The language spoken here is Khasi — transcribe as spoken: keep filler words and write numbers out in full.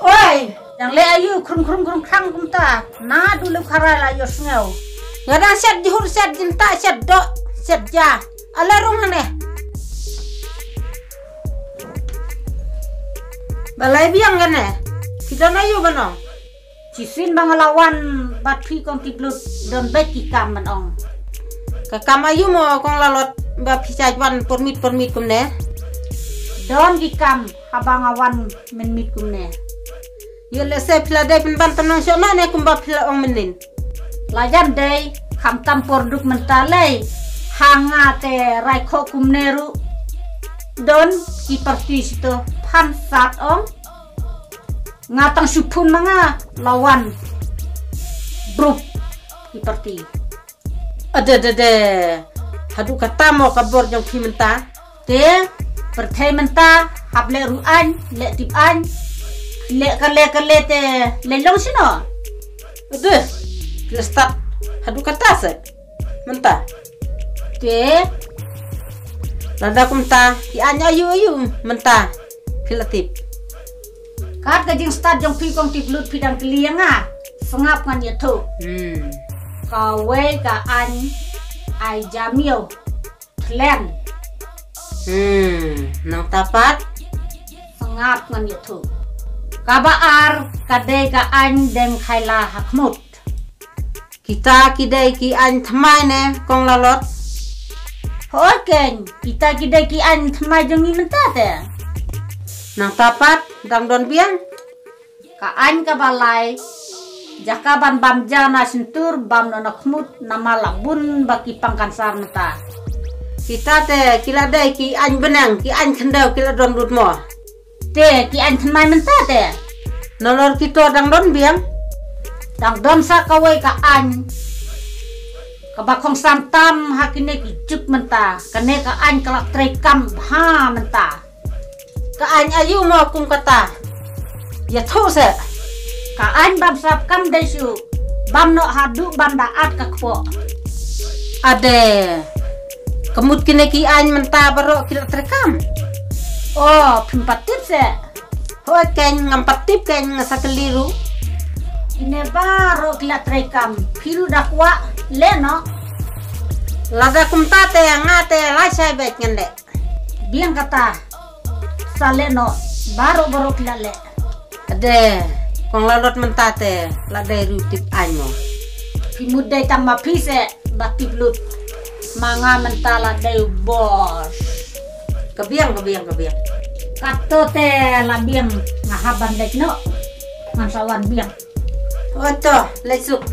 Oi, dang leh aïu krum krum krum khrang kumta. Na du lem kharai la ïohsngew. Nga dang shet jhur, shet jynta, shet doh, shet ja. Ale rung hangne. Balei biang kane? Phi don aïu ban ong? Shisien ba nga la wan bad phi Kong Tiplut, don bad ki kam ban ong. Ka kam aïu mo Kong Lalot ba phi shait wan por miet por miet kumne? Don ki kam haba nga wan mynmiet kumne. Ïoh lehse phi la dei pynban tang nongshong noh ne kumba phi la ong mynnin. La jan dei, khamtam por duk mynta lei. Ha nga te rai khoh kumne ruh. Don ki parti shito phan sat ong. Nga tang shu phone ma nga la wan. Brup ki parti. Ade, ade, ade. Haduh katta mo ka bor jong phi mynta? Te, pyrthei mynta, hap leh ruh aiñ, leh tip aiñ. Leh kale kale te, leh long shino? Ade, phi la start haduh katta se mynta? Te, lada kumta, ki aiñ aïu aïu mynta phi la tip? Kat ka jingstad jong phi Kong Tiplut phi dang kylli ïa nga. Sngap ngan ïathuh. Hmm. Kawei ka aiñ ai jamiu. Thlen. Hmm, nangta pat? Sngap ngan ïathuh. Kaba ar ka dei ka aiñ deng khaila ha khmut. Kita ki dei ki aiñ thymmai ne Kong Lalot? Hooid keiñ, kita ki dei ki aiñ thymmai jong ngi mynta te. Nangta pat dang don biang? Ka aiñ kaba lai, jaka ban bam ja na shyntur, bam noh na khmut, namar la bun ba ki pang kansar mynta. Kita te ki la dei ki aiñ bneng, ki aiñ khyndew ki la don lut mo? Te ki aiñ thymmai mynta te. Nalor kito dang don biang? Dang don sa kawei ka aiñ kaba kongsan tam ha kine ki juk mynta. Kane ka aiñ ka la trei kam bha mynta. Ka aiñ aïu mo kum kata? Ïathuh se. Ka aiñ bam sap kam dei shuh. Bam noh haduh ban da at ka kpoh. Ade. Ka mut kine ki aiñ mynta baroh ki la trei kam. Oh, phim pat tip se. Hooid keiñ ngam pat tip keiñ nga sa kylli ruh. Kine baroh ki la trei kam. Phi ruh da kwah leh noh. Lada kumta te nga te la shai beit ngan leh. Biang kata. Sa leh noh. Baroh baroh ki la leh. Ade, Kong Lalot mynta te la dei ruh tip aiñ mo. Phi mut dei tang ma phi se ba tip lut. Ma nga mynta la dei u boss. Ka biang, ka biang, ka biang. Kato te la biang, nga hap ban leit noh. Ngan sa wan biang. Oto, leit suk.